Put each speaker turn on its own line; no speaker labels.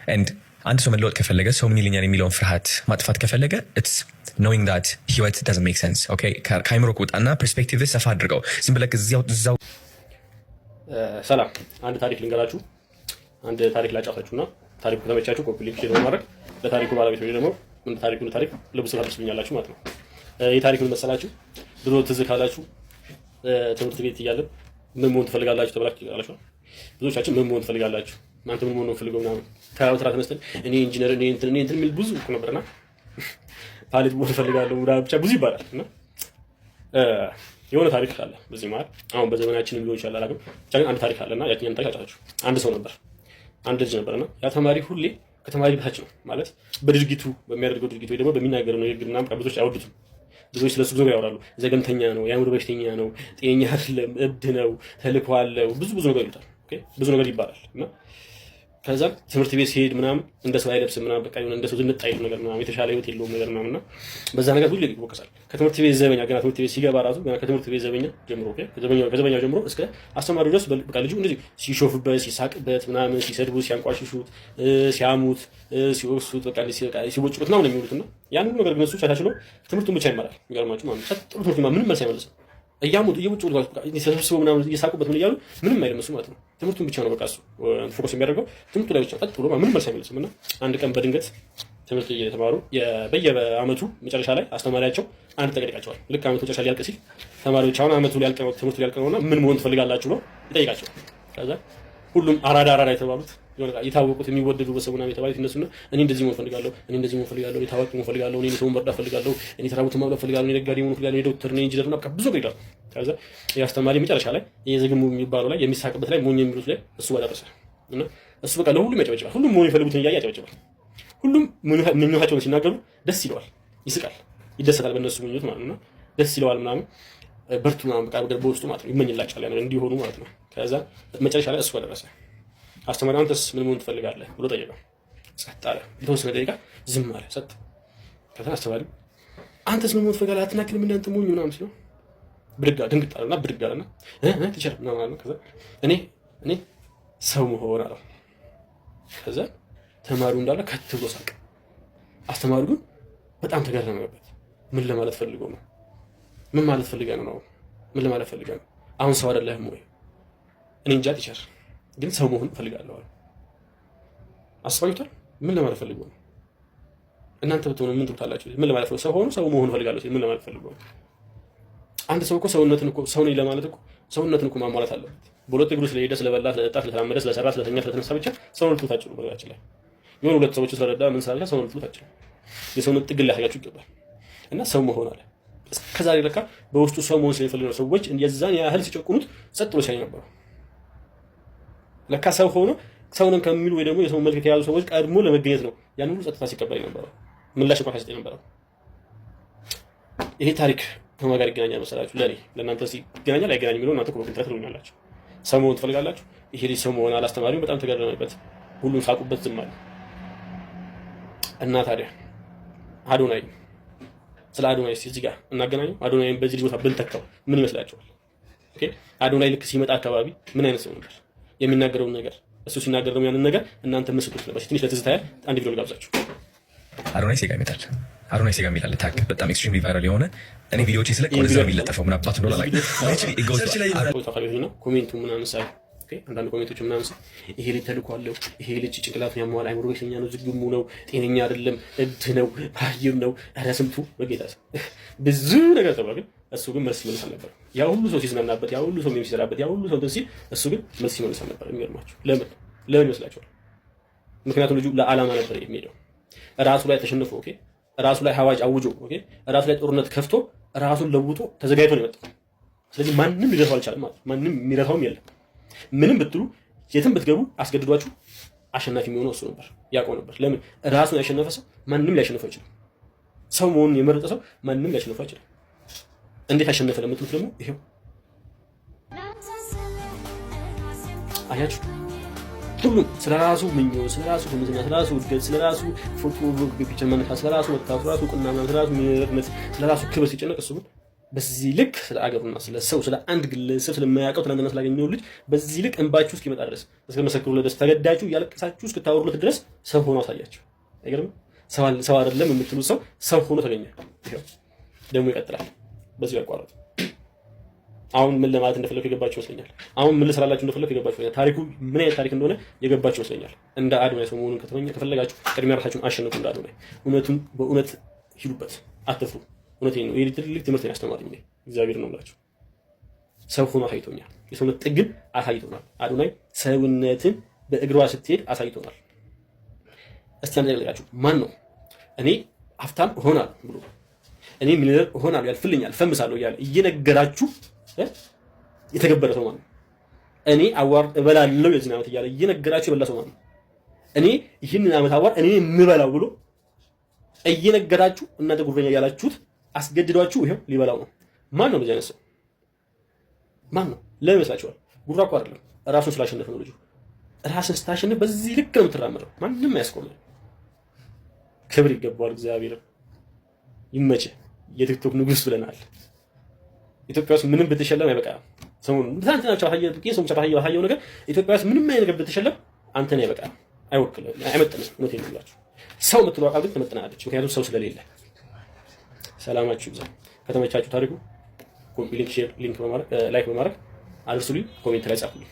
And አንድ ሰው መለወጥ ከፈለገ፣ ሰው ምን ይለኛል የሚለውን ፍርሃት ማጥፋት ከፈለገ፣ it's knowing that ህይወት doesn't make sense, okay? ከአይምሮ ውጣና perspective ሰፋ አድርገው። ዝም ብለህ እዚያው እዛው
ሰላም፣ አንድ ታሪክ ልንገራችሁ። አንድ ታሪክ ላጫውታችሁና ታሪኩ ከተመቻችሁ copy link፣ share በማድረግ ለታሪኩ ባለቤት ወይ ደግሞ ታሪኩን ታሪክ ለብዙ ሰው ታደርሱልኛላችሁ ማለት ነው። ይህ ታሪክ ምን መሰላችሁ? ድሮ ትዝ ካላችሁ ትምህርት ቤት እያለን ምን መሆን ትፈልጋላችሁ ተብላችሁ ትጠይቃላችሁ። ብዙዎቻችን ምን መሆን ትፈልጋላችሁ፣ አንተ ምን መሆን ነው ፈልገው ምናምን ተራ ተነስተን እኔ ኢንጂነር፣ እኔ እንትን፣ እኔ እንትን የሚል ብዙ እኮ ነበርና ፓይለት መሆን እፈልጋለሁ ብቻ ብዙ ይባላል። እና የሆነ ታሪክ አለ በዚህ መሀል፣ አሁን በዘመናችን ሊሆን ይችላል አላውቅም። ብቻ ግን አንድ ታሪክ አለና ያችኛን ታሪክ አጫውታችሁ። አንድ ሰው ነበር፣ አንድ ልጅ ነበርና ያ ተማሪ ሁሌ ከተማሪ በታች ነው፣ ማለት በድርጊቱ፣ በሚያደርገው ድርጊት ወይ ደግሞ በሚናገረው ንግግር ምናምን ብዙዎች አይወዱትም። ብዙዎች ስለሱ ብዙ ነገር ያወራሉ። ዘገምተኛ ነው፣ የአእምሮ በሽተኛ ነው፣ ጤነኛ አይደለም፣ እብድ ነው፣ ተልእኮ አለው፣ ብዙ ብዙ ነገር ይሉታል። ብዙ ነገር ይባላል። እና ከዛ ትምህርት ቤት ሲሄድ ምናምን እንደ ሰው አይለብስም ምናምን፣ በቃ የሆነ እንደ ሰው ዝንጥ አይልም ነገር ምናምን፣ የተሻለ ህይወት የለውም ነገር ምናምን። እና በዛ ነገር ሁሉ ይወቀሳል። ከትምህርት ቤት ዘበኛ፣ ገና ትምህርት ቤት ሲገባ ራሱ ገና ከትምህርት ቤት ዘበኛ ጀምሮ፣ ከዘበኛው ጀምሮ እስከ አስተማሪው ድረስ በቃ ልጁ እንደዚህ ሲሾፍበት፣ ሲሳቅበት ምናምን፣ ሲሰድቡት፣ ሲያንቋሽሹት፣ ሲያሙት፣ ሲወቅሱት፣ በቃ ሲቦጭቁት ምናምን የሚውሉት። እና ያን ሁሉ ነገር ግን እሱ ቻቻችሎ ትምህርቱን ብቻ ይማራል። የሚገርማችሁ ማለት ነው። ጸጥ ብሎ ትምህርት፣ ምንም መልስ አይመልስም። እያሙት፣ እየቦጭ ተሰብስበው ምናምን እየሳቁበት ምን እያሉ ምንም አይልም እሱ ማለት ነው። ትምህርቱን ብቻ ነው በቃ እሱ focus የሚያደርገው፣ ትምህርቱ ላይ ብቻ ጸጥ ብሎ ምንም መልስ አይመልስም። እና አንድ ቀን በድንገት ትምህርት እየተማሩ በየአመቱ መጨረሻ ላይ አስተማሪያቸው አንድ ጥያቄ ይጠይቃቸዋል። ልክ አመቱ መጨረሻ ሊያልቅ ሲል ተማሪዎች አሁን አመቱ ሊያልቅ ነው፣ ትምህርቱ ሊያልቅ ነውና ምን መሆን ትፈልጋላችሁ ብሎ ይጠይቃቸዋል። ከዛ ሁሉም አራዳ አራዳ የተባሉት፣ የታወቁት፣ የሚወደዱ በሰው ምናምን የተባሉት እነሱና እኔ እንደዚህ መሆን ፈልጋለሁ፣ እኔ እንደዚህ መሆን ፈልጋለሁ፣ እኔ ታዋቂ መሆን ፈልጋለሁ፣ እኔ ሰውን መርዳት ፈልጋለሁ፣ እኔ የተራቡትን ማብላት ፈልጋለሁ፣ እኔ ነጋዴ መሆን ፈልጋለሁ፣ እኔ ዶክተር፣ እኔ ኢንጂነር፣ በቃ ብዙ ነገር ይላሉ። ከዛ የአስተማሪ መጨረሻ ላይ የዝግሙ የሚባለው ላይ፣ የሚሳቅበት ላይ፣ ሞኝ የሚሉት ላይ እሱ ጋር ደረሰ። እና እሱ በቃ ለሁሉም ያጨበጭባል። ሁሉም መሆን የሚፈልጉትን እያየ ያጨበጭባል። ሁሉም ምኞታቸውን ሲናገሩ ደስ ይለዋል፣ ይስቃል፣ ይደሰታል በእነሱ ምኞት ማለት ነው። ደስ ይለዋል ምናምን፣ በርቱ ምናምን በቃ በውስጡ ማለት ነው ይመኝላቸዋል ያ እንዲሆኑ ማለት ነው። ከዛ መጨረሻ ላይ እሱ ጋር ደረሰ። አስተማሪ አንተስ ምን መሆን ትፈልጋለህ ብሎ ጠየቀው። ጸጥ አለ። የተወሰነ ደቂቃ ዝም አለ፣ ጸጥ። ከዛ አስተማሪ አንተስ ምን መሆን ትፈልጋለህ? አትናክልም እናንተ ሞኝ ምናምን ሲለው ብድግ ድንግጥ አለና ብድግ አለና teacher ምናምን አለ። ከዛ እኔ ሰው መሆን አለው። ከዛ ተማሪው እንዳለ ከት ብሎ ሳቀ። አስተማሪው ግን በጣም ተገረመበት። ምን ለማለት ፈልገው ነው? ምን ማለት ፈልገህ ነው? ምን ለማለት ፈልገህ ነው? አሁን ሰው አይደለህም ወይ? እኔ እንጃ teacher፣ ግን ሰው መሆን እፈልጋለሁ አለ። አስባችሁታል? ምን ለማለት ፈልገው ነው? እናንተ ብትሆኑ ምን ትሉታላችሁ? ምን ለማለት ፈልገው ሰው ሆኖ ሰው መሆን እፈልጋለሁ ሲል ምን ለማለት ፈልገው ነው? አንድ ሰው እኮ ሰውነትን እኮ ሰው ነኝ ለማለት እኮ ሰውነትን እኮ ማሟላት አለበት። በሁለት እግሩ ስለሄደ፣ ስለበላ፣ ስለጠጣ፣ ስለተራመደ፣ ስለሰራ፣ ስለተኛ፣ ስለተነሳ ብቻ ሰው ልትሉት አትችሉም። በነገራችን ላይ የሆኑ ሁለት ሰዎች ስለረዳ ምን ስላለ ሰው ልትሉት አትችሉም። የሰውነት ጥግ ሊያሳያችሁ ይገባል። እና ሰው መሆን አለ። እስከዛሬ ለካ በውስጡ ሰው መሆን ስለሚፈልግ ነው ሰዎች የዛን ያህል ሲጨቁኑት ጸጥ ብሎ ሲያይ ነበረው። ለካ ሰው ሆኖ ሰው ነን ከሚሉ ወይ ደግሞ የሰው መልክ ከያዙ ሰዎች ቀድሞ ለመገኘት ነው ያን ሁሉ ጸጥታ ሲቀበል የነበረው፣ ምላሽ እንኳን ሳይሰጥ የነበረው። ይሄ ታሪክ ከማን ጋር ይገናኛል መሰላችሁ? ለእኔ ለእናንተ ይገናኛል አይገናኝም የሚለው እናንተ comment ላይ ትሉኛላችሁ። ሰው መሆን ትፈልጋላችሁ? ይሄ ልጅ ሰው መሆን አላስተማሪው በጣም ተገረመበት። ሁሉም ሳቁበት፣ ዝም አለ። እና ታዲያ አዶናይ፣ ስለ አዶናይ እስኪ እዚህ ጋር እናገናኘው። አዶናይን በዚህ ልጅ ቦታ ብንተካው ምን ይመስላችኋል? Okay፣ አዶናይ ልክ ሲመጣ አካባቢ ምን አይነት ሰው ነበር? የሚናገረውን ነገር፣ እሱ ሲናገር ደግሞ ያንን ነገር እናንተ ምስጡት ነበር። ትንሽ ለትዝታ ያህል አንድ ቪዲዮ ልጋብዛችሁ።
አዶናይ ሴጋ ይመታል። አዶናይ ሴጋ የሚል አለ tag፣ በጣም extremely viral የሆነ፣ እኔ ቪዲዮዎቼ ስለቅ ወደዛ የሚለጠፈው ምን አባቱ እንደሆነ አላውቅም።
Comment ኡ ምናምን ሳይ፣ አንዳንድ comment ኦች ምናምን ሳይ ይሄ ልጅ ተልእኮ አለው፣ ይሄ ልጅ ጭንቅላቱን ያመዋል፣ አይምሮ በሽተኛ ነው፣ ዝግሙ ነው፣ ጤነኛ አይደለም፣ እብድ ነው፣ መሃይም ነው፣ ኧረ ስንቱ በጌታ ብዙ ነገር ተብሏል። ግን እሱ ግን መልስ ይመልስ አልነበረም። ያ ሁሉ ሰው ሲዝናናበት፣ ያ ሁሉ ሰው meme ሲሰራበት፣ ያ ሁሉ ሰው እንትን ሲል እሱ ግን መልስ ይመልስ አልነበረም። የሚገርማችሁ ለምን ለምን ይመስላችኋል? ምክንያቱም ልጁ ለዓላማ ነበር የሚሄደው። ራሱ ላይ ተሸንፎ፣ okay፣ ራሱ ላይ አዋጅ አውጆ፣ okay፣ ራሱ ላይ ጦርነት ከፍቶ፣ ራሱን ለውጦ ተዘጋጅቶ ነው የመጣው። ስለዚህ ማንም ሊረሳው አልቻለም ማለት፣ ማንም የሚረሳውም የለም። ምንም ብትሉ፣ የትም ብትገቡ አስገድዷችሁ አሸናፊ የሚሆነው እሱ ነበር፣ ያውቀው ነበር። ለምን? ራሱን ያሸነፈ ሰው ማንም ሊያሸንፈው አይችልም። ሰው መሆኑን የመረጠ ሰው ማንም ሊያሸንፈው አይችልም። እንዴት አሸነፈ ለምትሉት ደግሞ ይሄው አያችሁ። ሁሉም ስለ ራሱ ምኞት፣ ስለ ራሱ ፍምስና፣ ስለ ራሱ እድገት፣ ስለ ራሱ ፎቶ picture መነሳት፣ ስለ ራሱ መታወቅ፣ ስለ ራሱ እውቅና፣ ስለ ራሱ ሚሊዮነርነት፣ ስለ ራሱ ክብር ሲጨነቅ እሱ ግን በዚህ ልክ ስለ አገሩና ስለ ሰው፣ ስለ አንድ ግለሰብ ስለማያውቀው፣ ትናንትና ስላገኘው ልጅ በዚህ ልክ እንባችሁ እስኪመጣ ድረስ፣ እስከመሰክሩለት ድረስ፣ ተገዳችሁ እያለቀሳችሁ እስክታወሩለት ድረስ ሰው ሆኖ አሳያችሁ። አይገርምም? ሰው አይደለም የምትሉት ሰው ሰው ሆኖ ተገኘ። ይኸው ደግሞ ይቀጥላል። በዚሁ ያቋረጥ። አሁን ምን ለማለት እንደፈለኩ የገባችሁ ይመስለኛል። አሁን ምን ልስራላችሁ እንደፈለኩ የገባችሁ ይመስለኛል። ታሪኩ ምን አይነት ታሪክ እንደሆነ የገባችሁ ይመስለኛል። እንደ አዶናይ ሰው መሆኑን ከተመኘ ከፈለጋችሁ ቅድሚያ ራሳችሁን አሸንፉ። እንደ አዶናይ እውነቱን በእውነት ሂዱበት፣ አትፍሩ። እውነቴን ነው። ይሄ ትልቅ ትምህርት ነው ያስተማረኝ እግዚአብሔር ነው ብላችሁ ሰው ሆኖ አሳይቶኛል። የሰውነት ጥግን አሳይቶናል። አዶናይ ሰውነትን በእግሯ ስትሄድ አሳይቶናል። እስቲ አንድ ነገር ልጠይቃችሁ። ማን ነው እኔ ሀብታም እሆናለሁ ብሎ፣ እኔ ሚሊዮነር እሆናለሁ፣ ያልፍልኛል፣ ፈምሳለሁ እያለ እየነገራችሁ የተገበረ ሰው ማለት ነው? እኔ award እበላለሁ የዚህን ዓመት እያለ እየነገራችሁ የበላ ሰው ማለት ነው? እኔ ይህንን ዓመት award እኔ የምበላው ብሎ እየነገራችሁ፣ እናንተ ጉረኛ እያላችሁት አስገድዷችሁ ይኸው ሊበላው ነው። ማን ነው እንደዚህ አይነት ሰው? ማን ነው? ለምን ይመስላችኋል? ጉራ እኮ አይደለም፣ ራሱን ስላሸነፈ ነው ልጁ። ራስን ስታሸንፍ በዚህ ልክ ነው የምትራመደው። ማንም አያስቆምም። ክብር ይገባዋል። እግዚአብሔር ይመችህ። የቲክቶክ ንጉስ ብለናል። ኢትዮጵያ ውስጥ ምንም ብትሸለም አይበቃም። ሰሞኑን ትናንትና ብቻ ባሳየው፣ ሰው ብቻ ባሳየው ነገር ኢትዮጵያ ውስጥ ምንም አይነት ነገር ብትሸለም አንተን አይበቃም፣ አይወክልም፣ አይመጥንም። እውነቴን ነው የምላችሁ። ሰው የምትለው ቃል ግን ትመጥናለች፣ ምክንያቱም ሰው ስለሌለ። ሰላማችሁ ይብዛ። ከተመቻችሁ ታሪኩ copy link፣ share፣ link በማድረግ፣ like በማድረግ አድርሱልኝ። Comment ላይ ጻፉልኝ።